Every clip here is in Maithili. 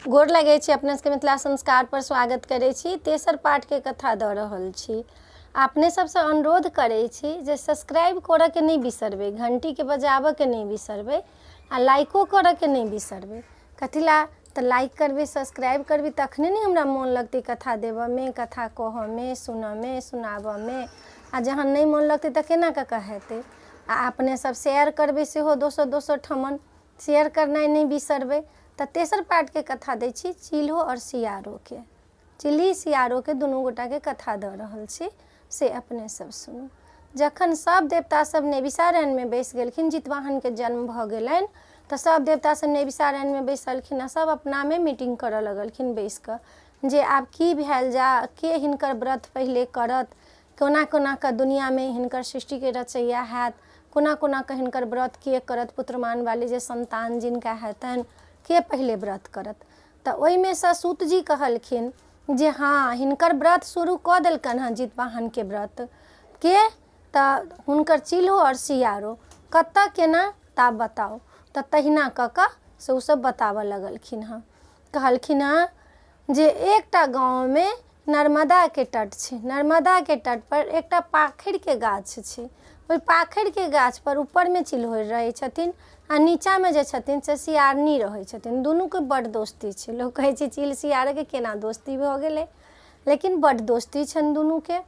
गोर लगै छी अपने सबके मिथिला संस्कार पर स्वागत करै छी। तेसर पाठके कथा दऽ रहल छी। अपने सबसँ अनुरोध करै छी जे सब्सक्राइब करऽके नहि बिसरबै, घण्टीके बजाबऽके नहि बिसरबै आ लाइको करऽके नहि बिसरबै। कथी लए तऽ लाइक करबै, सब्सक्राइब करबै तखने ने हमरा मोन लगतै कथा देबऽमे, कथा कहऽमे, सुनऽमे, सुनाबऽमे। आ जहन नहि मोन लगतै तऽ केना कऽ कऽ हेतै। आ अपने सब शेयर करबै सेहो दोसर दोसर ठमन शेयर करनाइ नहि बिसरबै। तऽ तेसर पार्टके कथा दै छी चील्हो आओर सियारोके। चिल्ही सियारोके दुनू गोटाके कथा दऽ रहल छी, से अपने सब सुनू। जखन सब देवता सब नैविषारण्यमे बैस गेलखिन, जितवाहनके जन्म भऽ गेलनि, तऽ सब देवता सब नैविषारण्यमे बैसलखिन आ सब अपनामे मीटिंग करऽ लगलखिन बैस कऽ जे आब की भेल जा, के हिनकर व्रत पहिले करत, कोना कोना कऽ दुनिआँमे हिनकर सृष्टिके रचैया हैत, कोना कोना कऽ हिनकर व्रत के करत, पुत्रमान वाली जे सन्तान जिनका हेतनि के पहिले व्रत करत। तऽ ओहिमे सँ सूतजी कहलखिन जे हँ, हिनकर व्रत शुरू कऽ देलकनि हँ जितवाहनके व्रत के, तऽ हुनकर चिल्हो आओर सियारो कतऽ केना तऽ बताउ। तऽ तहिना कऽ कऽ से ओसभ बताबऽ लगलखिन हँ। कहलखिन हँ जे एकटा गाँवमे नर्मदाके तट छै, नर्मदाके तटपर एकटा पाखरिके गाछ छै, ओहि पाखरिके गाछपर ऊपरमे चिल्होरि रहै छथिन आ नीचाँमे जे छथिन से सियारनी रहै छथिन। दुनूके बड्ड दोस्ती छै। लोक कहै छै चील सियारके केना दोस्ती भऽ गेलै, लेकिन बड्ड दोस्ती छनि दुनूके।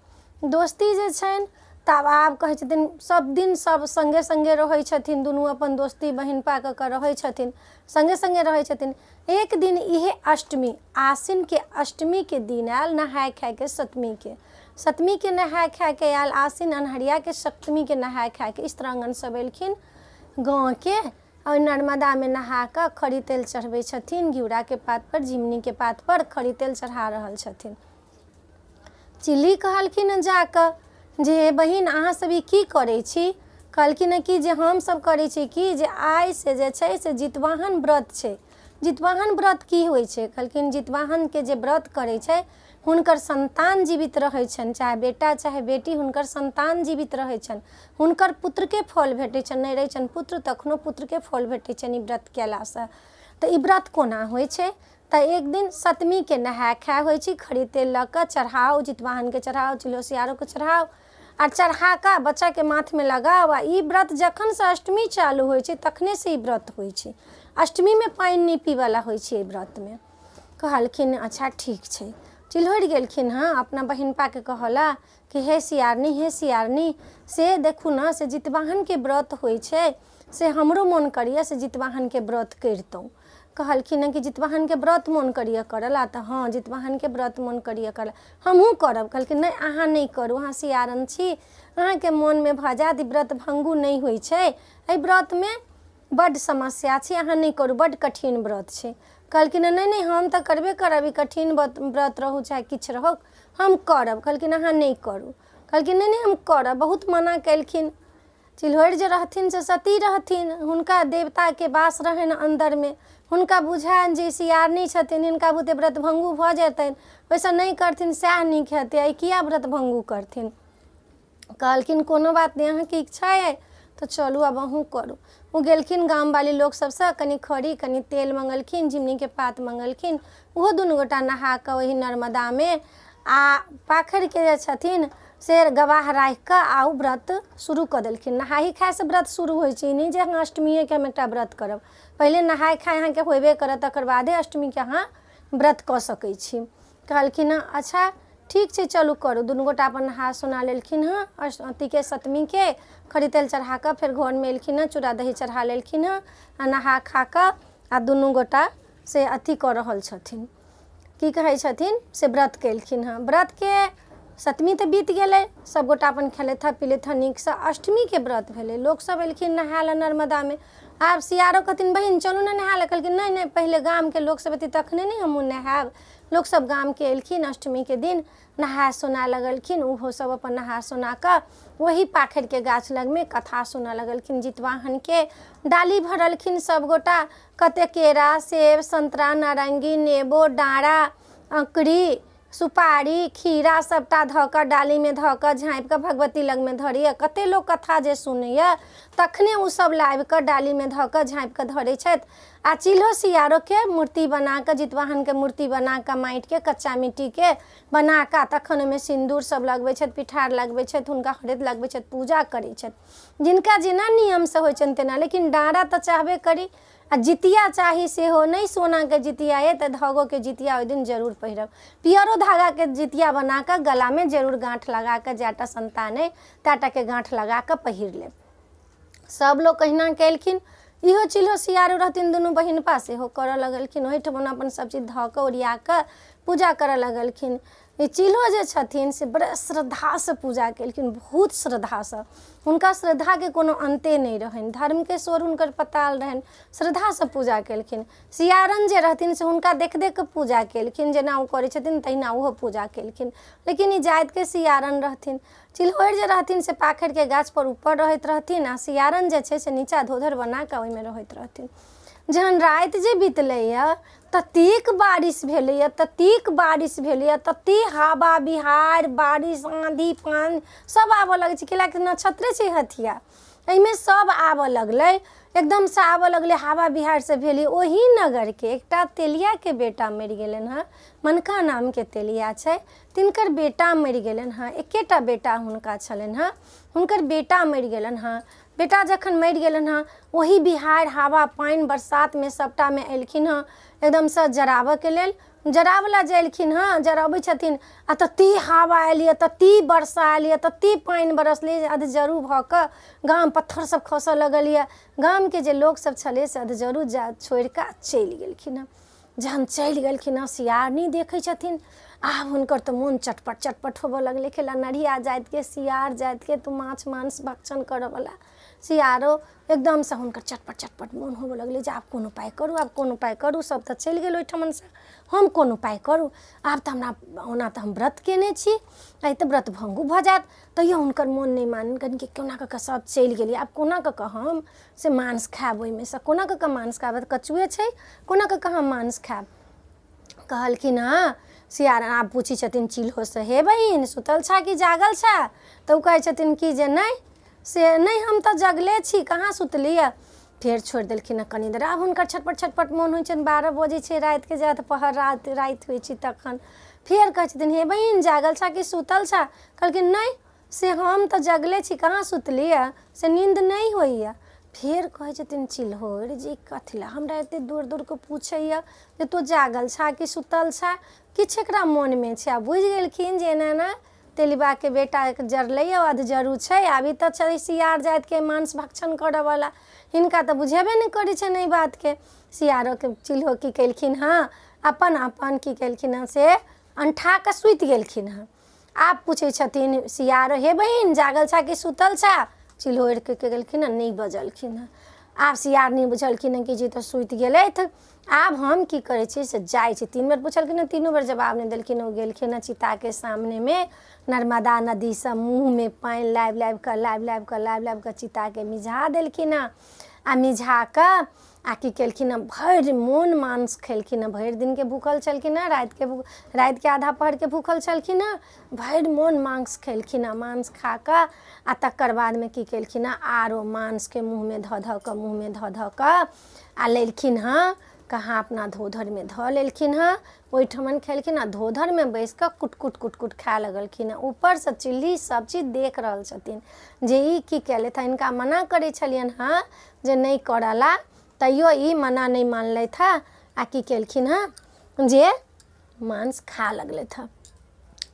दोस्ती जे छनि तब आब कहै छथिन सब दिन सब सङ्गे सङ्गे रहै छथिन, दुनू अपन दोस्ती बहिनपा कऽ कऽ रहै छथिन, सङ्गे सङ्गे रहै छथिन। एक दिन इहे अष्टमी, आसिनके अष्टमीके दिन आयल नहाय खायके सप्तमीके, सप्तमीके नहाय खायके आयल आसिन अन्हरियाके सप्तमीके नहाय खायके स्त्रांगण सब एलखिन गाँवके आ ओहि नर्मदामे नहा कऽ खरी तेल चढ़बै छथिन, घिउराके पातपर झिमनीके पातपर खरी तेल चढ़ा रहल छथिन। चिल्ली कहलखिन हँ जाकऽ जे हे बहिन, अहाँ सब ई की करै छी? कहलखिन हँ कि जे हमसब करै छी कि जे आइसँ जे छै से जितवाहन व्रत छै। जितवाहन व्रत की होइ छै? कहलखिन जितवाहनके जे व्रत करै छै हुनकर सन्तान जीवित रहै छनि, चाहे बेटा चाहे बेटी, हुनकर सन्तान जीवित रहै छनि, हुनकर पुत्रके फल भेटै छनि, नहि रहै छनि पुत्र तखनो पुत्रके फल भेटै छनि ई व्रत कयलासँ। तऽ ई व्रत कोना होइ छै? तऽ एक दिन सप्तमीके नहाय खाय होइ छै, खरी तेल लऽ कऽ चढ़ाउ, जितवाहनके चढ़ाउ, चिल्हो सियारोके चढ़ाउ आ चढ़ा कऽ बच्चाके माथमे लगाउ। आ ई व्रत जखनसँ अष्टमी चालू होइ छै तखनेसँ ई व्रत होइ छै। अष्टमीमे पानि नहि पीबऽला होइ छै एहि व्रतमे। कहलखिन अच्छा ठीक छै। चिल्होरि गेलखिन हँ अपना बहिनपाके कहऽ कि हे सियारनी, हे सियारनी, से देखू ने से जितवाहनके व्रत होइ छै, से हमरो मोन करैए से जितवाहनके व्रत करितहुँ। कहलखिन हँ कि जितवाहनके व्रत मोन करैए करऽ ला? तऽ हँ, जितवाहनके व्रत मोन करैए करऽ ला, हमहूँ करब। कहलखिन नहि, अहाँ नहि करू, अहाँ सियारन छी, अहाँके मोनमे भऽ जायत, ई व्रत भङ्गू नहि होइ छै, एहि व्रतमे बड्ड समस्या छै, अहाँ नहि करू, बड्ड कठिन व्रत छै। कहलखिन नहि नहि, हम तऽ करबे करब, ई कठिन व्रत रहू चाहे किछु रहू, हम करब। कहलखिन अहाँ नहि करू। कहलखिन नहि नहि, हम करब। बहुत मना केलखिन। चिल्होरि जे रहथिन से सती रहथिन, हुनका देवताके वास रहनि अन्दरमे। हुनका बुझायनि जे ई सियारनी छथिन, हिनका बुते व्रत भङ्गू भऽ जेतनि, ओहिसँ नहि करथिन सएह नीक हेतै, आइ किया व्रत भङ्गू करथिन। कहलखिन कोनो बात नहि, अहाँके इच्छा अइ तऽ चलू आब अहूँ करू। ओ गेलखिन गामवाली लोक सबसँ कनि खरी कनि तेल मङ्गलखिन, झिमनीके पात मङ्गलखिन। ओहो दुनू गोटा नहा कऽ ओहि नर्मदामे आ पाखरिके जे छथिन से गवाह राखि कऽ आ ओ व्रत शुरू कऽ देलखिन। नहाइ खाइसँ व्रत शुरू होइ छै, ई नहि जे अहाँ अष्टमिएके हम एकटा व्रत करब। पहिले नहाय खाय अहाँके होबे करत, तकर बादे अष्टमीके अहाँ व्रत कऽ सकै छी। कहलखिन हँ अच्छा ठीक छै, चलू करू। दुनू गोटा अपन नहा सोना लेलखिन हँ अथीके सतमीके, खरी तेल चढ़ा कऽ फेर घरमे एलखिन हँ, चूड़ा दही चढ़ा लेलखिन हँ आ नहा खा कऽ आ दुनू गोटा से अथी कऽ रहल छथिन, की कहै छथिन से व्रत केलखिन हँ। व्रतके सतमी तऽ बीत गेलै, सभगोटा अपन खेलथि हँ पीलथि हँ नीकसँ। अष्टमीके व्रत भेलै, लोकसभ एलखिन नहाय लए नर्मदामे। आब सियारो कहथिन बहिन चलू ने नहाय लए। कहलखिन नहि नहि, पहिले गामके लोकसभ एतै तखने ने हमहूँ नहायब। लोकसभ गामके एलखिन अष्टमीके दिन, नहा सोना लगलखिन। ओहो सब अपन नहा सोना कऽ ओही पाखरिके गाछ लगमे कथा सुनऽ लगलखिन जितवाहनके। डाली भरलखिन सभगोटा, कते केरा सेब संतरा नारङ्गी नेबो डाँड़ा अँकरी सुपारी खीरा सभटा धऽ कऽ डालीमे धऽ कऽ झाँपि कऽ भगवती लगमे धरैए। कतेक लोक कथा जे सुनैए तखने ओसभ लाबि कऽ डालीमे धऽ कऽ झाँपि कऽ धरै छथि। आ चिल्हो सियारोके मूर्ति बना कऽ, जितवाहनके मूर्ति बना कऽ, माटिके कच्चा मिट्टीके बना कऽ तखन ओहिमे सिन्दूर सभ लगबै छथि, पिठार लगबै छथि, हुनका हरदि लगबै छथि, पूजा करै छथि। जिनका जेना नियमसँ होइ छनि तेना, लेकिन डाँड़ा तऽ चाहबे करी आ जितिया चाही सेहो। नहि सोनाके जितिया अइ तऽ धागोके जितिया ओहि दिन जरूर पहिरब। पियरो धागाके जितिया बना कऽ गलामे जरूर गाँठ लगा कऽ, जए टा सन्तान अइ तए टाके गाँठ लगा कऽ पहिर लेब। सभ लोक अहिना केलखिन। इहो चिल्हो सियारो रहथिन दुनू बहिनपा, सेहो करऽ लगलखिन। ओहिठमन अपन सभ चीज धऽ कऽ ओरिया कऽ पूजा करऽ लगलखिन। ई चिल्हो जे छथिन से बड़ा श्रद्धासँ पूजा केलखिन, बहुत श्रद्धासँ। हुनका श्रद्धाके कोनो अन्ते नहि रहनि। धर्मके स्वर हुनकर पताल रहनि, श्रद्धासँ पूजा केलखिन। सियारन जे रहथिन से हुनका देख देख कऽ पूजा केलखिन, जेना ओ करै छथिन तहिना ओहो पूजा केलखिन। लेकिन ई जातिके सियारन रहथिन। चिल्होरि जे रहथिन से पाखरिके गाछपर ऊपर रहैत रहथिन आ सियारन जे छै से नीचाँ धोधरि बना कऽ ओहिमे रहैत रहथिन। जहन राति जे बितलैए ततेक बारिश भेलैए, ततेक बारिश भेलैए, ततेक हवा बिहाड़ि बारिश आँधी पानि सब आबऽ लगै छै, कैलाकि नक्षत्रे छै हथिया, एहिमे सब आबऽ लगलै, एकदमसँ आबऽ लगलै, हवा बिहाड़ि सब भेलै। ओही नगरके एकटा तेलियाके बेटा मरि गेलनि हँ, मनका नामके तेलिया छै, तिनकर बेटा मरि गेलनि हँ। एकेटा बेटा हुनका छलनि हँ, हुनकर बेटा मरि गेलनि हँ। बेटा जखन मरि गेलनि हँ, ओही बिहाड़ि हवा पानि बरसातमे सभटामे एलखिन हँ एकदमसँ जराबऽके लेल। जराबऽ जे एलखिन हँ, जराबै छथिन आ तते हवा आयल यऽ, तते वर्षा आयल यऽ, तते पानि बरसलै जे अधजरू भऽ कऽ गाम पत्थर सब खसऽ लगल यऽ। गामके जे लोकसभ छलै से अधजरू जा छोड़िकऽ चलि गेलखिन हँ। जहन चलि गेलखिन हँ, सियारनी देखै छथिन, आब हुनकर तऽ मोन चटपट चटपट होबऽ लगलै। खेला नढ़िया जातिके सियार जातिके तऽ माछ मांस भक्षण करऽवला सियारो एकदमसँ हुनकर चटपट चटपट मोन होबऽ लगलै जे आब कोन उपाय करू, आब कोन उपाय करू, सभ तऽ चलि गेल ओहिठमनसँ, हम कोन उपाय करू? आब तऽ हमरा ओना तऽ हम व्रत कयने छी, आइ तऽ व्रत भङ्गो भऽ जायत। तैयो हुनकर मोन नहि मानलकनि कि कोना कऽ कऽ सभ चलि गेलै, आब कोना कऽ कऽ हम से मांस खायब, ओहिमेसँ कोना कऽ कऽ मांस खायब, कछुए छै, कोना कऽ कऽ हम मांस खायब? कहलखिन हँ सियार, आब पूछै छथिन चिल्होसँ, हे बहिन, सुतल छह कि जागल छह? तऽ ओ कहै छथिन कि जे नहि से नहि, हम तऽ जगले छी, कहाँ सुतलियै? फेर छोड़ि देलखिन हँ कनि देर। आब हुनकर छटपट छटपट मोन होइ छनि। 12 बजै छै रातिके, जाइत पहर राति राति होइ छै तखन फेर कहै छथिन, हे बहिन, जागल छह कि सुतल छह? कहलखिन, नहि से हम तऽ जगले छी, कहाँ सुतलियै, से नीन्द नहि होइए। फेर कहै छथिन चिल्होरि जे कथी लए हमरा एते दूर दूरके पूछैए जे तू जागल छह कि सुतल छह? किछु एकरा मोनमे छै। आ बुझि गेलखिन जे एना एना तेलीबाके बेटा जरलैए, अधजरू छै, आब ई तऽ छै सियार जातिके मांस भक्षण करऽवला, हिनका तऽ बुझेबे नहि करै छनि एहि बातके। सियारोके चिल्हो की केलखिन हँ, अपन अपन की केलखिन हँ से अनठा कऽ सुति गेलखिन हँ। आब पूछै छथिन सियार, हे बहिन, जागल छह कि सुतल छह? चिल्होरिके के गेलखिन हँ, नहि बजलखिन हँ। आब सियार नहि बुझलखिन हँ कि जे तऽ सुति गेलथि, आब हम की करै छी से जाइ छी। 3 बेर पुछलखिन हँ, तीनू बेर जवाब नहि देलखिन। ओ गेलखिन हँ चिताके सामनेमे, नर्मदा नदीसँ मुँहमे पानि लाबि लाबि कऽ लाबि लाबि कऽ लाबि लाबि कऽ चिताके मिझा देलखिन हँ। आ मिझा कऽ आ की केलखिन हँ, भरि मोन मांस खेलखिन हँ। भरि दिनके भूखल छलखिन हँ, रातिके रातिके आधा पहरके भूखल छलखिन हँ, भरि मोन मांस खेलखिन हँ। मांस खा कऽ आ तकर बादमे की केलखिन हँ, आरो मांसके मुँहमे धऽ धऽ कऽ मुँहमे धऽ धऽ कऽ आ लेलखिन हँ, कहाँ अपना धोधरिमे धऽ लेलखिन हँ, ओहिठमन खेलखिन आ धोधरिमे बैस कऽ कुटकुट कुटकुट खाए लगलखिन हँ। ऊपरसँ चिल्ली सब चीज देख रहल छथिन जे ई की केलथि हँ, हिनका मना करै छलियनि हँ जे नहि करऽ ला, तैयो ई मना नहि मानलथि हँ आ की केलखिन हँ जे मांस खा लगलथि हँ।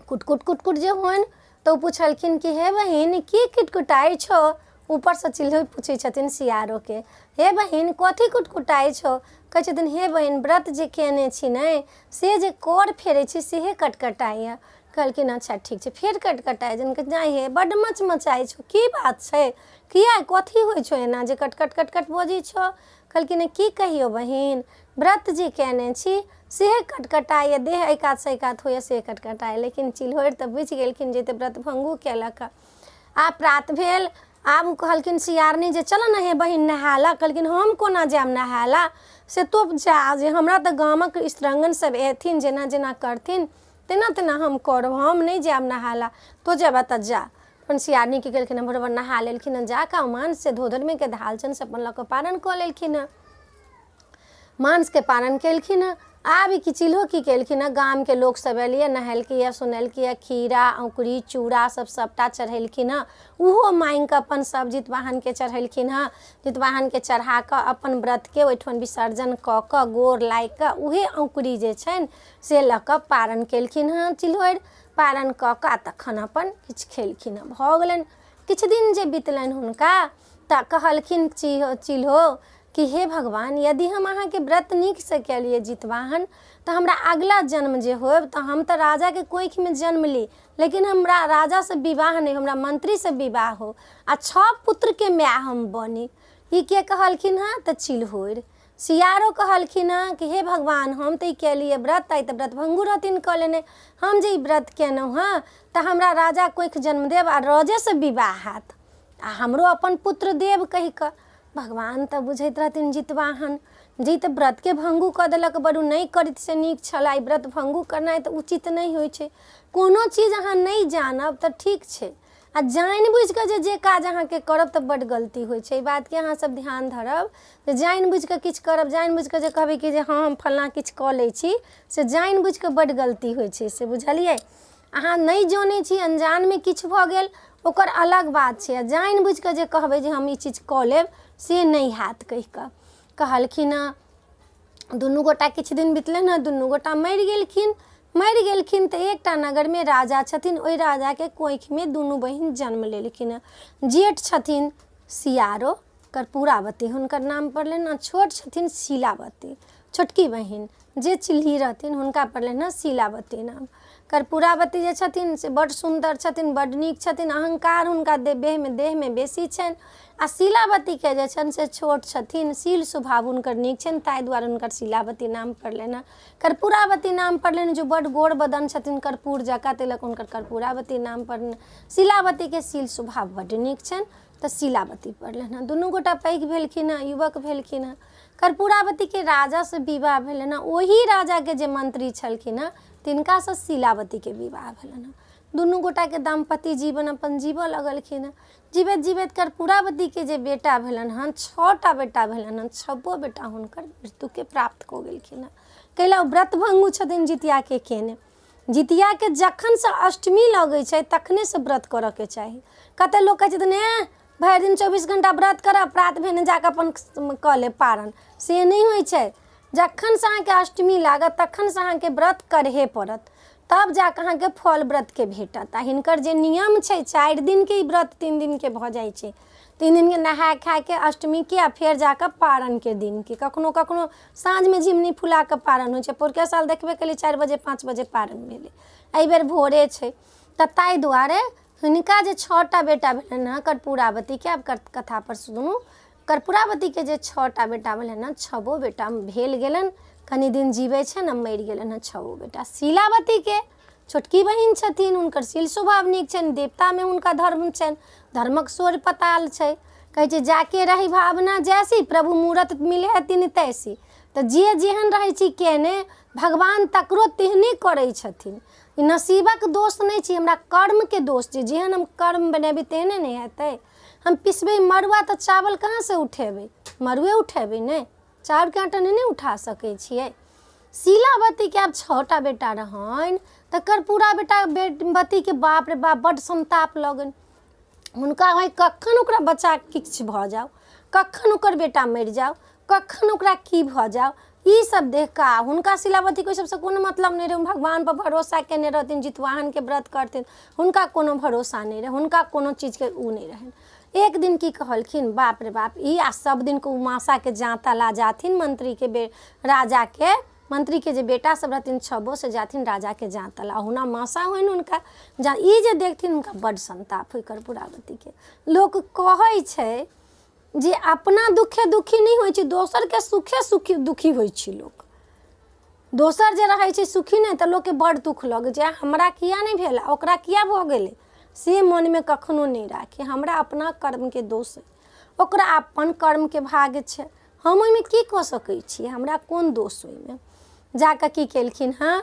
कुटकुट कुटकुट जे होइन तऽ ओ पुछलखिन कि हे बहिन, की किटकुटाइ छौ? ऊपरसँ चिल्होइ पूछै छथिन सियारोके, हे बहिन, कथी कुटकुटाइ छौ? कहै छथिन, हे बहिन, व्रत जे केने छी ने से जे कर फेरै छी सेहे कटकटाइए। कहलखिन, अच्छा ठीक छै। फेर कटकटाइ छनि, कहै नहि हे, बड्ड मचमचाइ छौ, की बात छै, किया कथी होइ छौ एना जे कटकट कटकट बजै छौ? कहलखिन, की कहियौ बहिन, व्रत जे केने छी सेहे कटकटाइए, देह एहि कातसँ एहि कात होइए से कटकटाइए। लेकिन चिल्होरि तऽ बुझि गेलखिन जे ई तऽ व्रत भङ्गो केलक हँ। आब प्रात भेल। आब ओ कहलखिन सियारनी जे चलऽ ने हे बहिन नहाय लए। कहलखिन, हम कोना जायब नहाय लए, से तो जा, जे हमरा तऽ गामक स्त्रंगन सब एथिन, जेना जेना करथिन तेना तेना हम करब, हम नहि जायब नहाय लए, तो जेबह तऽ जा। अपन सियारनी की केलखिन हँ, बरोबर नहा लेलखिन हँ जा कऽ, मांससँ धोधरिमे धाल छनि से अपन लऽ कऽ पारन कऽ लेलखिन हँ, मांसके पारन केलखिन हँ। आब ई चिल्हो की केलखिन हँ, गामके लोकसभ एलैए, नहेलकैए सुनेलकैए, खीरा औँकुरी चूड़ा सब सभटा चढ़ेलखिन हँ। ओहो माँगिकऽ अपन सब जितवाहनके चढ़ेलखिन हँ। जितवाहनके चढ़ाकऽ अपन व्रतके ओहिठाम विसर्जन कऽ कऽ गोर लागिकऽ उहे औँकुरी जे छनि से लऽ कऽ पारन केलखिन हँ। चिल्होरि पारन कऽ कऽ आओर तखन अपन किछु खेलखिन हँ। भऽ गेलनि किछु दिन जे बितलनि हुनका तऽ कहलखिन चिल्हो कि हे भगवान, यदि हम अहाँके व्रत नीकसँ केलियै जितवाहन, तऽ हमरा अगिला जन्म जे होयब तऽ हम तऽ राजाके कोखिमे जन्म ली, लेकिन हमरा राजासँ विवाह नहि, हमरा मन्त्रीसँ विवाह हो आ 6 पुत्रके माय हम बनी। ई के कहलखिन हँ तऽ चिल्होरि। सियारो कहलखिन हँ कि हे भगवान, हम तऽ ई केलियै व्रत, आइ तऽ व्रत भङ्गू रहथिन कऽ लेने, हम जे ई व्रत केलहुँ हँ तऽ हमरा राजा कोखि जन्म देब आ राजेसँ विवाह हैत आ हमरो अपन पुत्र देब कहि कऽ। भगवान तऽ बुझैत रहथिन जितवाहन जे ई तऽ व्रतके भङ्गू कऽ देलक, बरू नहि करैत से नीक छलै, ई व्रत भङ्गू करनाइ तऽ उचित नहि होइ छै। कोनो चीज अहाँ नहि जानब तऽ ठीक छै, आ जानि बुझि कऽ जे जे काज अहाँके करब तऽ बड्ड गलती होइ छै। एहि बातके अहाँ सब ध्यान धरब जे जानि बुझि कऽ किछु करब, जानि बुझि कऽ जे कहबै कि जे हँ हम फल्लाँ किछु कऽ लै छी, से जानि बुझि कऽ बड्ड गलती होइ छै, से बुझलियै। अहाँ नहि जनै छी, अनजानमे किछु भऽ गेल ओकर अलग बात छै, आ जानि बुझि कऽ जे कहबै जे हम ई चीज कऽ लेब से नहि हैत कहि कऽ कहलखिन हँ। दुनू गोटा किछु दिन बितलनि हँ, दुनू गोटा मरि गेलखिन। मरि गेलखिन तऽ एकटा नगरमे राजा छथिन, ओहि राजाके कोखिमे दुनू बहिन जन्म लेलखिन हँ। जेठ छथिन सियारो कर्पूरावती हुनकर नाम पड़लनि, आ छोट छथिन शीलावती, छोटकी बहिन जे चिल्ही रहथिन हुनका पड़लनि हँ शीलावती नाम। कर्पूरावती जे छथिन से बड्ड सुन्दर छथिन, बड्ड नीक छथिन, अहंकार हुनका देहमे बेसी छनि। आ शीलावतीके जे छनि से छोट छथिन, शील स्वभाव हुनकर नीक छनि, ताहि दुआरे हुनकर शीलावती नाम पड़लनि हँ। कर्पूरावती नाम पड़लनि जो बड्ड गोर बदन छथिन कर्पूर जकाँ, ताहि लऽ कऽ हुनकर कर्पूरावती नाम पड़लनि। शीलावतीके शील स्वभाव बड्ड नीक छनि तऽ शीलावती पड़लनि हँ। दुनू गोटा पैघ भेलखिन हँ, युवक भेलखिन हँ। कर्पूरावतीके राजासँ विवाह भेलनि हँ, ओही राजाके जे मंत्री छलखिन हँ तिनकासँ शीलावतीके विवाह भेलनि हँ। दुनू गोटाके दाम्पत्य जीवन अपन जीबऽ लगलखिन हँ। जीबैत जीबैत कर्पूरावतीके जे बेटा भेलनि हँ, 6टा बेटा भेलनि हँ, 6 बेटा हुनकर मृत्युके प्राप्त कऽ गेलखिन हँ। कैला ओ व्रत भङ्गू छथिन जितियाके केने। जितियाके जखनसँ अष्टमी लगै छै तखनेसँ व्रत करऽके चाही। कते लोक कहै छथिन एह भरि दिन 24 घण्टा व्रत करब, प्रात भेने जाकऽ अपन कऽ लेब पारन, से नहि होइ छै। जखनसँ अहाँके अष्टमी लागत तखनसँ अहाँके व्रत करहे पड़त, तब जाकऽ अहाँके फल व्रतके भेटत। आ हिनकर जे नियम छै 4 दिनके ई व्रत 3 दिनके भऽ जाइ छै, 3 दिनके नहाय खायके अष्टमीके, आ फेर जाकऽ पारनके दिनके कखनो कखनो साँझमे झिमनी फुलाकऽ पारन होइ छै। पौरके साल देखबे केलियै 4 बजे 5 बजे पारन भेलै, एहिबेर भोरे छै। तऽ ताहि दुआरे हिनका जे 6टा बेटा भेलनि हँ कर्पूरावतीके, आब कथापर सुनू, कर्पूरावतीके जे 6टा बेटा भेलनि हँ 6 बेटा भेल गेलनि, कनि दिन जीबै छनि आ मरि गेलनि हँ 6 बेटा। शीलावतीके छोटकी बहिन छथिन, हुनकर शील स्वभाव नीक छनि, देवतामे हुनका धर्म छनि, धर्मक सोर पताल छै। कहै छै जाके रही भावना जैसी प्रभु मूरत मिले हथिन तैसी। तऽ जे जेहन रहै छी केने भगवान तकरो तेहने करै छथिन। ई नसीबक दोष नहि छै, हमरा कर्मके दोष छै, जेहन हम कर्म बनेबै तेहने ने हेतै। हम पिसबै मड़ुआ तऽ चावल कहाँसँ उठेबै, मड़ुए उठेबै ने, चाउरके आटा नहि ने उठा सकै छियै। शीलावतीके आब 6टा बेटा रहनि तऽ कर्पूरा बेटा बतीके बाप रे बाप बड्ड संताप लगनि हुनका, होइ कखन ओकरा बच्चा किछु भऽ जाउ, कखन ओकर बेटा मरि जाउ, कखन ओकरा की भऽ जाउ, ई सब देख कऽ। आ हुनका शीलावतीके ओहि सबसँ कोनो मतलब नहि रहै, भगवानपर भरोसा केने रहथिन, जितवाहनके व्रत करथिन, हुनका कोनो भरोसा नहि रहै, हुनका कोनो चीजके ओ नहि रहनि। एक दिन की कहलखिन, बाप रे बाप ई आ सब दिनके ओ मासाके जाँता ला जाथिन मंत्रीके बे राजाके मंत्रीके जे बेटा सब रहथिन 6 से जाथिन राजाके जाँता ला, हुना मासा होइन हुनका जा, ई जे देखथिन हुनका बड्ड संताप होइ कर्पूरावतीके। लोक कहै छै जे अपना दुखे दुखी नहि होइ छै, दोसरके सुखे सुखी दुखी होइ छै लोक। दोसर जे रहै छै सुखी नहि तऽ लोकके बड्ड दुख लगै छै, हमरा किया नहि भेल, ओकरा किया भऽ गेलै, से मोनमे कखनो नहि राखी। हमरा अपना कर्मके दोष अइ, ओकरा अपन कर्मके भाग्य छै, हम ओहिमे की कऽ सकै छी, हमरा कोन दोष ओहिमे। जाकऽ की केलखिन हँ,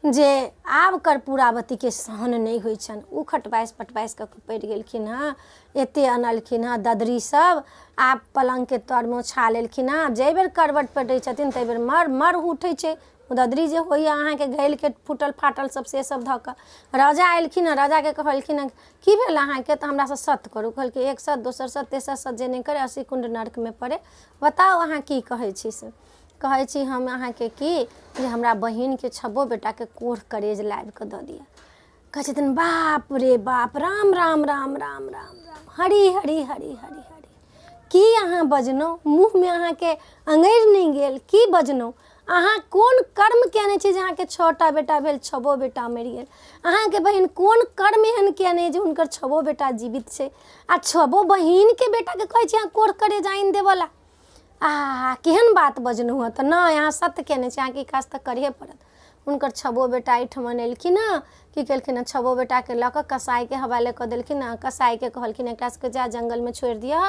जे आब कर्पूरावतीके सहन नहि होइ छनि। ओ खटबासि पटबासि कऽ कऽ पड़ि गेलखिन हँ। एते अनलखिन हँ ददरी सब, आब पलङ्गके तरमे ओछा लेलखिन हँ। जाहि बेर करबट पलटै छथिन ताहि बेर मर मर उठै छै। ददरी जे होइए अहाँके घैलके फूटल फाटल सब से सब धऽ कऽ राजा एलखिन हँ। राजाके कहलखिन हँ की भेल अहाँके, तऽ हमरासँ सत्य करू। कहलकै एक सत्य दोसर सत्य तेसर सत्य जे नहि करे 80 कुण्ड नर्कमे पड़े। बताउ अहाँ की कहै छी। से कहै छी हम अहाँके की जे हमरा बहिनके छबो बेटाके कोढ़ करेज लाबिकऽ दऽ दिअ। कहै छथिन बाप रे बाप, राम राम राम राम राम राम, हरि हरि हरि हरि हरि। की अहाँ बजलहुँ, मुँहमे अहाँके अङैर नहि गेल, की बजलहुँ? अहाँ कोन कर्म कयने छी जे अहाँके 6टा बेटा भेल, 6 बेटा मरि गेल? अहाँके बहिन कोन कर्म एहन कयने जे हुनकर 6 बेटा जीवित छै? आ 6 बहिनके बेटाके कहै छी अहाँ कोढ़ करेज आनि देबऽला। आ केहन बात बजलहुँ हँ? तऽ नहि, अहाँ सत्य कयने छी, अहाँके ई काज तऽ करहे पड़त। हुनकर 6 बेटा एहिठमन एलखिन हँ। की केलखिन हँ, 6 बेटाके लऽ कऽ कसाइके हवाले कऽ देलखिन हँ। कसाइके कहलखिन एकरा सबके जा जङ्गलमे छोड़ि दिअ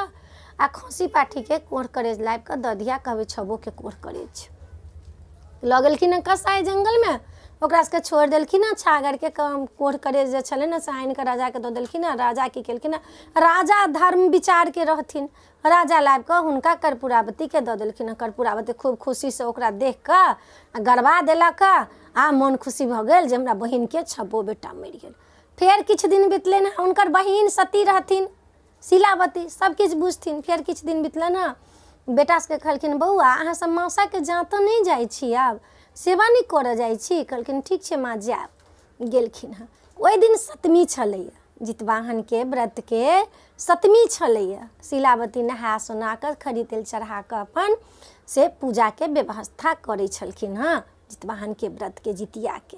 आ खस्सी पाठीके कोढ़ करेज लाबि कऽ दऽ दिअ, कहबै 6के कोढ़ करेज। लऽ गेलखिन हँ कसाइ जङ्गलमे, ओकरा सबके छोड़ि देलखिन हँ। छागरके कोढ़ करेज जे छलै ने से आनिकऽ राजाके दऽ देलखिन हँ। राजा की केलखिन हँ, राजा धर्म विचारके रहथिन, राजा लाबि कऽ हुनका कर्पूरावतीके दऽ देलखिन हँ। कर्पूरावती खूब खुशीसँ ओकरा देख कऽ आ गरबा देलक आ मोन खुशी भऽ गेल जे हमरा बहिनके 6 बेटा मरि गेल। फेर किछु दिन बितलनि हँ, हुनकर बहिन सती रहथिन शीलावती, सब किछु बुझथिन। फेर किछु दिन बितलनि हँ, बेटा सबके कहलखिन बौआ अहाँ सब मासाके जाँतऽ नहि जाइ छी, आब सेवा नहि करऽ जाइ छी? कहलखिन ठीक छै माँ जायब। गेलखिन हँ। ओहि दिन सतमी छलैए, जितवाहनके व्रतके सतमी छलैए। शीलावती नहा सोना कऽ खरी तेल चढ़ा कऽ अपन से पूजाके व्यवस्था करै छलखिन हँ जितवाहनके व्रतके जितियाके।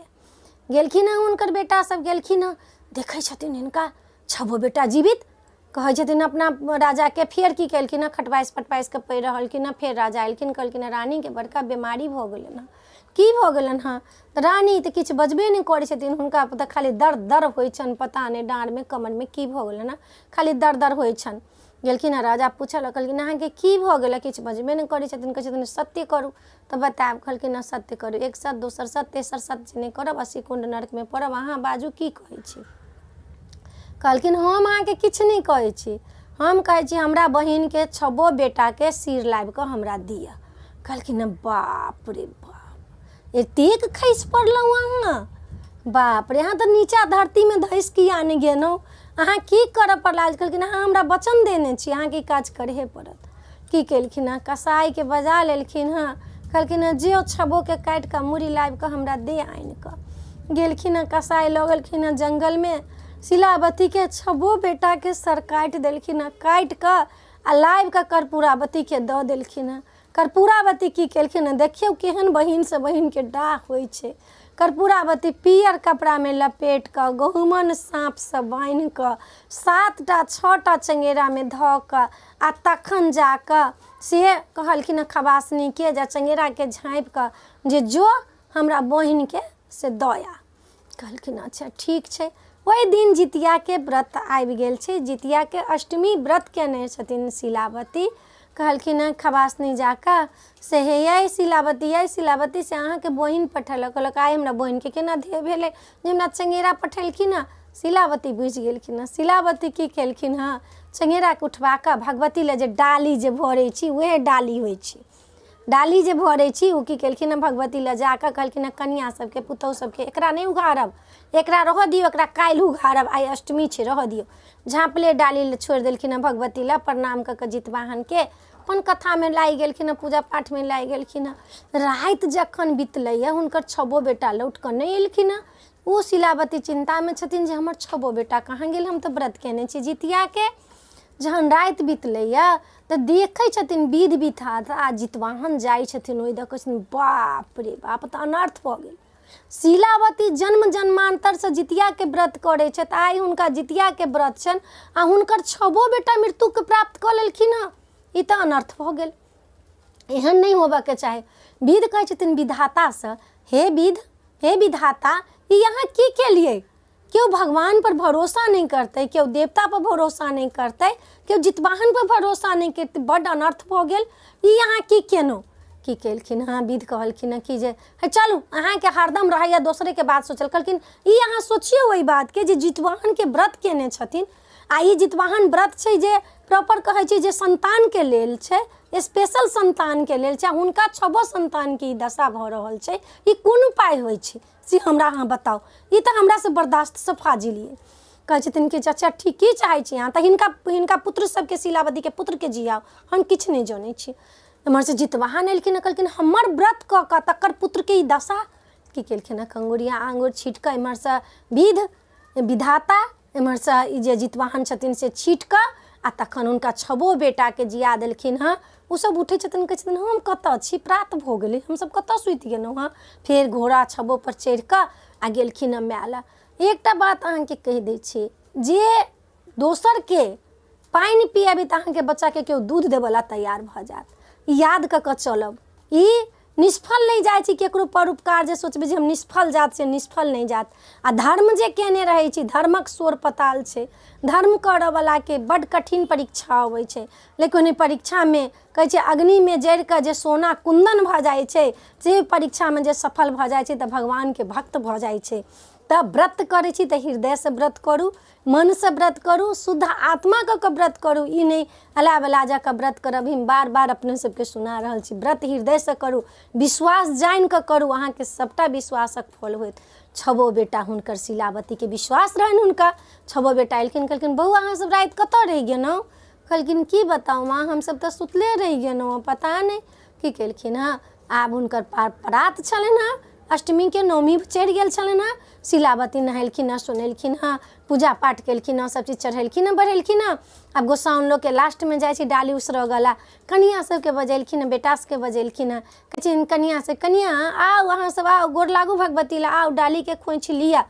गेलखिन हँ हुनकर बेटा सब गेलखिन हँ, देखै छथिन हिनका 6 बेटा जीवित। कहै छथिन अपना राजाके। फेर की केलखिन हँ, खटबासि पटबासि कऽ पड़ि रहलखिन हँ। फेर राजा एलखिन, कहलखिन हँ रानीके बड़का बीमारी भऽ गेलनि हँ। की भऽ गेलनि हँ? तऽ रानी तऽ किछु बजबे नहि करै छथिन, हुनका तऽ खाली दर्द दर्द होइ छनि, पता नहि डाँरमे कमरमे की भऽ गेलनि हँ, खाली दर्द दर्द होइ छनि। गेलखिन हँ, राजा पूछऽ कहलखिन अहाँके की भऽ गेल, किछु बजबे नहि करै छथिन। कहै छथिन सत्य करू तऽ बतायब। कहलखिन हँ सत्य करू, एक सत्य दोसर सत्य तेसर सत्य नहि करब 80 कुण्ड नरकमे पड़ब। अहाँ बाजू की कहै छी? कहलखिन हम अहाँके किछु नहि कहै छी, हम कहै छी हमरा बहिनके 6 बेटाके सिर लाबि कऽ हमरा दिअ। कहलखिन हँ बाप रे बाप, एतेक खसि पड़लहुँ अहाँ, बाप रे अहाँ तऽ नीचा धरतीमे धसि किया नहि गेलहुँ, अहाँ की करऽ पड़ला? कहलखिन अहाँ हमरा वचन देने छी, अहाँके ई काज करहे पड़त। की केलखिन हँ, कसाइके बजा लेलखिन हँ। कहलखिन हँ जे 6के काटि कऽ मूड़ी लाबि कऽ हमरा दे आनि कऽ। गेलखिन हँ कसाइ लऽ गेलखिन हँ जङ्गलमे, शीलावतीके 6 बेटाके सर काटि देलखिन हँ। काटि कऽ आ लाबि कऽ कर्पूरावतीके दऽ देलखिन हँ। कर्पूरावती की केलखिन हँ, देखियौ केहन बहिनसँ बहिनके डाह होइ छै। कर्पूरावती पीयर कपड़ामे लपेट कऽ गहुमन साँपसँ बान्हि कऽ 7टा 6टा चङ्गेरामे धऽ कऽ आ तखन जा कऽ से कहलखिन हँ खबासनीके जे चङ्गेराके झाँपि कऽ जे जो हमरा बहिनके से दऽ आ। कहलखिन अच्छा ठीक छै। ओहि दिन जितियाके व्रत आबि गेल छै, जितियाके अष्टमी व्रत कयने छथिन शीलावती। कहलखिन हँ खबासनी जाकऽ से हे यै शीलावती, यै शीलावती, से अहाँके बहिन पठेलक। कहलक आइ हमरा बहिनके केना देह भेलै जे हमरा चङ्गेरा पठेलखिन हँ? शीलावती बुझि गेलखिन हँ। शीलावती की केलखिन हँ, चङ्गेराके उठबा कऽ भगवती लए जे डाली जे भरै छी उएह डाली होइ छै, डाली जे भरै छी ओ की केलखिन हँ भगवती लए जाकऽ कहलखिन हँ कनिआँ सबके पुतहु सबके एकरा नहि उघारब, एकरा रहऽ दियौ, एकरा काल्हि उघारब, आइ अष्टमी छै रहऽ दियौ। झाँपले डाली लए छोड़ि देलखिन हँ भगवती लए। प्रणाम कऽ कऽ जितवाहनके अपन कथामे लागि गेलखिन हँ, पूजा पाठमे लागि गेलखिन हँ। राति जखन बितलैए हुनकर 6 बेटा लौट कऽ नहि एलखिन हँ। ओ शीलावती चिन्तामे छथिन जे हमर 6 बेटा कहाँ गेल, हम तऽ व्रत कयने छी जितियाके। जहन राति बितलैए तऽ देखै छथिन विध विधाता आ जितवाहन जाइ छथिन ओहि दऽ कहै छथिन बाप रे बाप, तऽ अनर्थ भऽ गेल। शीलावती जन्म जन्मान्तरसँ जितियाके व्रत करै छथि, आइ हुनका जितियाके व्रत छनि आ हुनकर 6 बेटा मृत्युके प्राप्त कऽ लेलखिन हँ, ई तऽ अनर्थ भऽ गेल, एहन नहि होबऽके चाही। विध कहै छथिन विधातासँ, हे विध, हे विधाता, ई अहाँ की केलियै? केओ भगवानपर भरोसा नहि करतै, केओ देवतापर भरोसा नहि करतै, केओ जितवाहनपर भरोसा नहि करतै, बड्ड अनर्थ भऽ गेल, ई अहाँ की केलहुँ? की केलखिन हँ, विध कहलखिन हँ कि जे हे चलू, अहाँके हरदम रहैए दोसरेके बात सोचल। कहलखिन ई अहाँ सोचियौ ओहि बातके जे जितवाहनके व्रत केने छथिन, आ ई जितवाहन व्रत छै जे प्रॉपर कहै छै जे संतानके लेल छै, स्पेशल संतानके लेल छै, आ हुनका छबो संतानके ई दशा भऽ रहल छै, ई कोन उपाय होइ छै से हमरा अहाँ बताउ, ई तऽ हमरासँ बर्दाश्तसँ फाजिल अइ। कहै छथिन कि अच्छा ठीक, की चाहै छी अहाँ? तऽ हिनका हिनका पुत्र सबके, शीलावतीके पुत्रके जियाउ, हम किछु नहि जनै छी। एम्हरसँ जितवाहन एलखिन, कहलखिन हमर व्रत कऽ कऽ तकर पुत्रके ई दशा। की केलखिन हँ, कंगुरिया आङ्गुर छीट कऽ एम्हरसँ विध विधाता, एम्हरसँ ई जे जितवाहन छथिन से छीट कऽ आ तखन हुनका छबो बेटाके जिया देलखिन हँ। ओसभ उठै छथिन, कहै छथिन हम कतऽ छी, प्रात भऽ गेलै, हमसभ कतऽ सुति गेलहुँ हँ। फेर घोड़ा छबोपर चढ़ि कऽ आ गेलखिन हँ माय लग। एकटा बात अहाँके कहि दै छी, जे दोसरके पानि पियाबी तऽ अहाँके बच्चाके केओ दूध देबऽला तैयार भऽ जायत। ई याद कऽ कऽ चलब, ई निष्फल नहि जाइ छै। केकरो परोपकार जे सोचबै जे हम निष्फल जायत, से निष्फल नहि जायत। आ धर्म जे केने रहै छी, धर्मक सोर पताल छै। धर्म करऽवलाके बड्ड कठिन परीक्षा अबै छै, लेकिन ओहि परीक्षामे कहै छै अग्निमे जरि कऽ जे सोना कुन्दन भऽ जाइ छै, से परीक्षामे जे सफल भऽ जाइ छै तऽ भगवानके भक्त भऽ जाइ छै। तऽ व्रत करै छी तऽ हृदयसँ व्रत करू, मनसँ व्रत करू, शुद्ध आत्मा कऽ कऽ व्रत करू। ई नहि अला बला जाकऽ व्रत करब। हम बार बार अपने सबके सुना रहल छी, व्रत हृदयसँ करू, विश्वास जानि कऽ करू, अहाँके सभटा विश्वासक फल होयत। छबो बेटा हुनकर शीलावतीके विश्वास रहनि हुनका, छबो बेटा एलखिन, कहलखिन बौआ अहाँ सब राति कतऽ रहि गेलहुँ? कहलखिन की बताउ माँ, हमसब तऽ सुतले रहि गेलहुँ, पता नहि की केलखिन हँ। आब हुनकर परात छलनि हँ, अष्टमीके नवमी चढ़ि गेल छलनि हँ। शीलावती नहेलखिन हँ, सुनेलखिन हँ, पूजा पाठ केलखिन हँ, सब चीज चढ़ेलखिन हँ, बढ़ेलखिन हँ। आब गोसाउन लोकके लास्टमे जाइ छै डाली उसरगऽ लए। कनिआँ सबके बजेलखिन हँ, बेटा सबके बजेलखिन हँ, कहै छथिन कनिआँ से, कनिआँ आउ, अहाँ सब आउ, गोर लागू भगवती लए, आउ डालीके खोँइछ लिअ।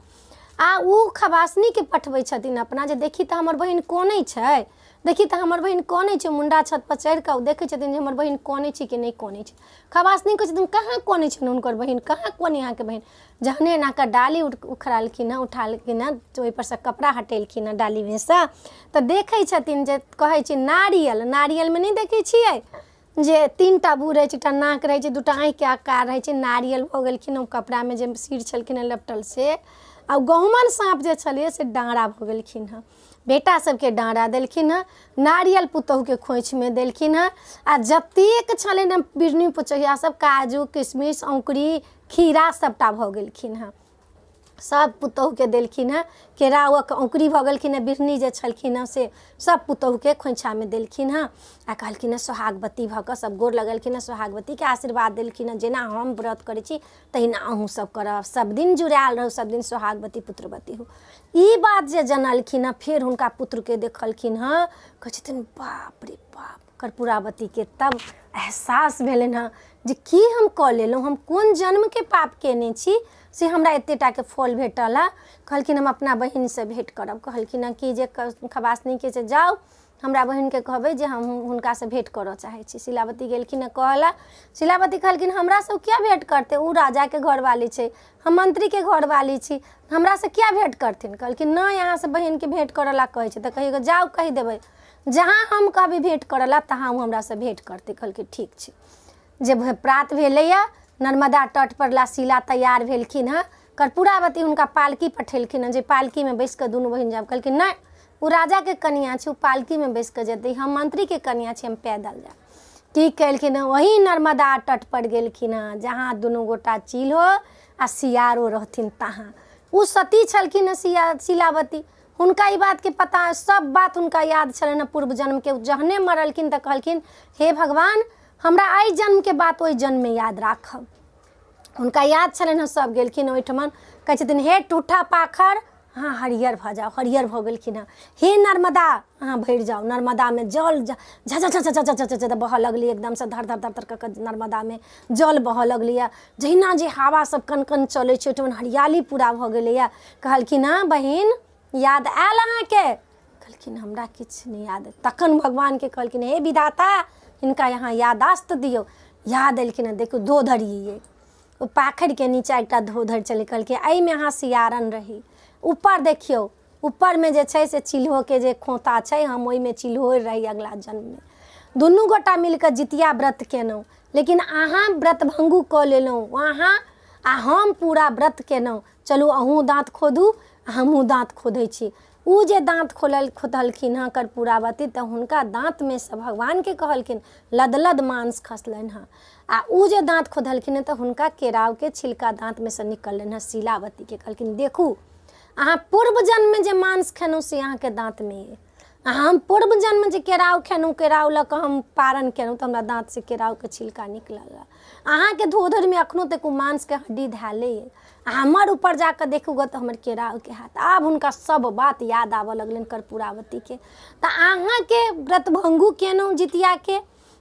आ ओ खबासनीके पठबै छथिन अपना जे देखी तऽ हमर बहिन कनै छै, देखी तऽ हमर बहिन कनै छै। मुण्डा छतपर चढ़ि कऽ ओ देखै छथिन जे हमर बहिन कनै छै कि नहि कनै छै। खबासनी कहै छथिन कहाँ कनै छै हुनकर बहिन, कहाँ कनै अहाँके बहिन? जहने एना कऽ डाली उखड़लखिन हँ, उठालखिन हँ, ओहिपर सँ कपड़ा हटेलखिन हँ डालीमे सँ, तऽ देखै छथिन जे कहै छै नारियल, नारियलमे नहि देखै छियै जे 3 टा बूढ़ रहै छै, एकटा नाक रहै छै, 2 टा आँखिके आकार रहै छै। नारियल भऽ गेलखिन ओ कपड़ामे जे सिर छलखिन हँ लपटल से, आ गहुमन साँप जे छलैए से डाँड़ा भऽ गेलखिन हँ। बेटा सबके डाँड़ा देलखिन हँ, नारियल पुतोहुके खोँइछमे देलखिन हँ, आ जतेक छलनि हँ बिरनी पुचहिया सब, काजू किशमिश औंकुरी खीरा सबटा भऽ गेलखिन हँ, सब पुतोहुके देलखिन हँ। केरावक औंकुरी भऽ गेलखिन हँ, बिरनी जे छलखिन हँ से सब पुतोहुके खोँइछामे देलखिन हँ। आ कहलखिन हँ सोहागवती भऽ कऽ सब गोर लगलखिन हँ, सोहागवतीके आशीर्वाद देलखिन हँ, जेना हम व्रत करै छी तहिना अहूँ सब करब, सब दिन जुड़ायल रहू, सब दिन सोहागवती पुत्रवती हो। ई बात जे जनलखिन हँ, फेर हुनका पुत्रके देखलखिन हँ, कहै छथिन बाप रे बाप। कर्पूरावतीके तब एहसास भेलनि हँ जे की हम कऽ लेलहुँ, हम कोन जन्मके पाप कयने छी से हमरा एते टाके फल भेटल हँ। कहलखिन हम अपना बहिनसँ भेँट करब। कहलखिन हँ कि जे खबासनीके से जाउ हमरा बहिनके कहबै जे हम हुनकासँ भेँट करऽ चाहै छी। शीलावती गेलखिन हँ कहऽ लए। शीलावती कहलखिन हमरासँ ओ किया भेँट करतै, ओ राजाके घरवाली छै, हम मन्त्रीके घरवाली छी, हमरासँ किया भेँट करथिन? कहलखिन नहि, अहाँसँ बहिनके भेँट करऽ लए कहै छै। तऽ कहियो जाउ कहि देबै, जहाँ हम कहबै भेँट करऽ लए तहाँ ओ हमरासँ भेँट करतै। कहलकै ठीक छै। जे प्रात भेलैए, नर्मदा तटपर ला शीला तैयार भेलखिन हँ। कर्पूरावती हुनका पालकी पठेलखिन हँ जे पालकीमे बैसि कऽ दुनू बहिन जायब। कहलखिन नहि, ओ राजाके कनिआँ छै, ओ पालकीमे बैसि कऽ जेतै, हम मन्त्रीके कनिआँ छी, हम पैदल जायब। की केलखिन हँ, वही नर्मदा तटपर गेलखिन हँ जहाँ दुनू गोटा चील्हो आ सियारो रहथिन तहाँ। ओ सती छलखिन हँ सिया शीलावती, हुनका ई बातके पता, सब बात हुनका याद छलनि हँ पूर्व जन्मके। ओ जहने मरलखिन तऽ कहलखिन हे भगवान, हमरा एहि जन्मके बात ओहि जन्ममे याद राखब। हुनका याद छलनि हँ। सब गेलखिन ओहिठमन, कहै छथिन हे टूठा पाखर, अहाँ हरियर भऽ जाउ। हरियर भऽ गेलखिन हँ। हे नर्मदा, अहाँ भरि जाउ। नर्मदामे जल झ झ झ झ झ झ झ बहऽ लगलै, एकदमसँ धर धर धर धर कऽ कऽ नर्मदामे जल बहऽ लगलैए। जहिना जे हवा सब कन कन चलै छै, ओहिठमन हरियाली पूरा भऽ गेलैए। कहलखिन हँ बहिन, याद आयल अहाँके? कहलखिन हमरा किछु नहि याद। तखन भगवानके कहलखिन हे विधाता, हिनका यहाँ यादाश्त दियौ। याद एलखिन हँ। देखू धोधरि अइ, ओ पाखरिके नीचाँ एकटा धोधरि छलै। कहलकै एहिमे अहाँ सियारन रही, ऊपर देखियौ, ऊपरमे जे छै से चिल्होके जे खोँता छै, हम ओहिमे चिल्होरि रही अगिला जन्ममे। दुनू गोटा मिलि कऽ जितिया व्रत केलहुँ, लेकिन अहाँ व्रतभङ्गू कऽ लेलहुँ अहाँ आ हम पूरा व्रत केलहुँ। चलू अहूँ दाँत खोदू, हमहूँ दाँत खोदै छी। ओ जे दाँत खोलल खोदलखिन हँ कर्पूरावती, तऽ हुनका दाँतमे सँ भगवानके कहलखिन लदलद मांस खसलनि हँ। आ ओ जे दाँत खोदलखिन हँ तऽ हुनका केरावके छिलका दाँतमे सँ निकललनि हँ। शीलावतीके कहलखिन देखू अहाँ पूर्व जन्ममे जे मांस खेलहुँ से अहाँके दाँतमे अइ, आ हम पूर्व जन्म जे केराउ खेलहुँ, केराउ लऽ कऽ हम पारन केलहुँ तऽ हमरा दाँतसँ केराउके छिलका निकलल। अहाँके धोधरिमे एखनो तक ओ मांसके हड्डी धएले अइ, आ हमर ऊपर जा कऽ देखू गऽ तऽ हमर केराउके हैत। आब हुनका सभ बात याद आबऽ लगलनि कर्पूरावतीके। तऽ अहाँके व्रतभङ्गू केलहुँ जितियाके,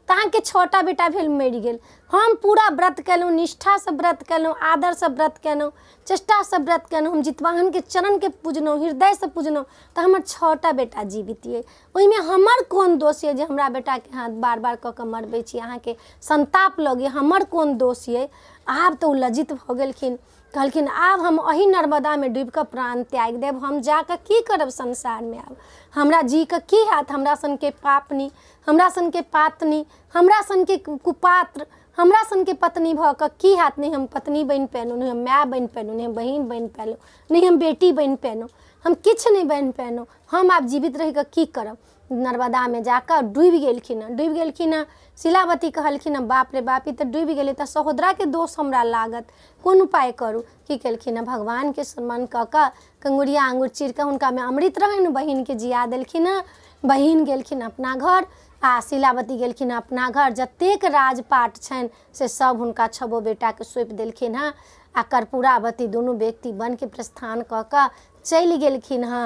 तऽ अहाँके 6टा बेटा भेल मरि गेल। हम पूरा व्रत केलहुँ, निष्ठासँ व्रत केलहुँ, आदरसँ व्रत केलहुँ, चेष्टासँ व्रत केलहुँ, हम जितवाहनके चरणके पूजलहुँ, हृदयसँ पूजलहुँ, तऽ हमर 6टा बेटा जीवित अइ। ओहिमे हमर कोन दोष यऽ जे हमरा बेटाके अहाँ बार बार कऽ कऽ मरबै छी? अहाँके संताप लगैए, हमर कोन दोष अइ? आब तऽ ओ लज्जित भऽ गेलखिन। कहलखिन आब हम एहि नर्मदामे डूबिकऽ प्राण त्यागि देब। हम जाकऽ की करब संसारमे? आब हमरा जी कऽ की हैत? हमरा सनके पापनी, हमरा सनके पातनी, हमरा सनके कुपात्र, हमरा सनके पत्नी भऽ कऽ की हैत? नहि हम पत्नी बनि पेलहुँ, नहि हम माय बनि पेलहुँ, नहि हम बहिन बनि पेलहुँ, नहि हम बेटी बनि पेलहुँ, हम किछु नहि बनि पेलहुँ। हम आब जीवित रहि कऽ की करब? नर्मदामे जाकऽ डूबि गेलखिन हँ, डूबि गेलखिन हँ। शीलावती कहलखिन हँ बाप रे बाप, ई तऽ डूबि गेलै, तऽ सहोदराके दोष हमरा लागत, कोन उपाय करू? की केलखिन हँ, भगवानके स्मरण कऽ कऽ कंगुरिया आङ्गुर चीर कऽ हुनकामे अमृत रहनि, बहिनके जिया देलखिन हँ। बहिन गेलखिन अपना घर आ शीलावती गेलखिन अपना घर। जतेक राजपाट छनि से सब हुनका 6 बेटाके सौंपि देलखिन हँ। आ कर्पूरावती दुनू व्यक्ति वनके प्रस्थान कऽ कऽ चलि गेलखिन हँ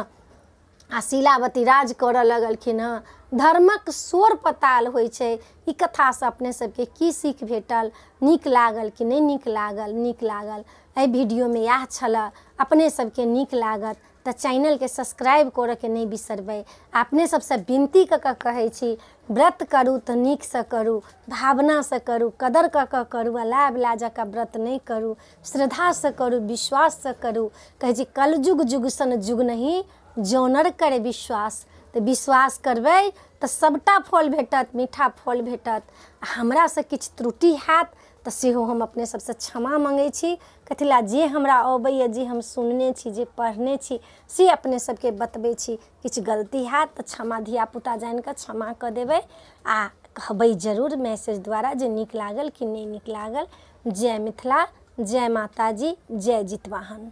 आ शीलावती राज करऽ लगलखिन हँ। धर्मक सोर पताल होइ छै। ई कथासँ अपने सबके की सीख भेटल? नीक लागल कि नहि नीक लागल? नीक लागल। एहि वीडियोमे इएह छलऽ। अपने सबके नीक लागत तऽ चैनलके सब्सक्राइब करऽके नहि बिसरबै। अपने सबसँ विनती कऽ कऽ कहै छी, व्रत करू तऽ नीकसँ करू, भावनासँ करू, कदर कऽ कऽ करू, अलाय बलाय जकाँ व्रत नहि करू। श्रद्धासँ करू, विश्वाससँ करू। कहै छै कलयुग जुग सन जुग नहि जौनर करे विश्वास। तऽ विश्वास करबै तऽ सभटा फल भेटत, मीठा फल भेटत। आ हमरासँ किछु त्रुटि हैत तऽ सेहो हम अपने सबसँ क्षमा मङ्गै छी। कथी लए जे हमरा अबैए, जे हम सुनने छी, जे पढ़ने छी, से अपने सबके बतबै छी। किछु गलती हैत तऽ क्षमा, धियापुता जानि कऽ क्षमा कऽ देबै। आ कहबै जरूर मैसेज द्वारा जे नीक लागल कि नहि नीक लागल। जय मिथिला, जय माताजी, जय जितवाहन।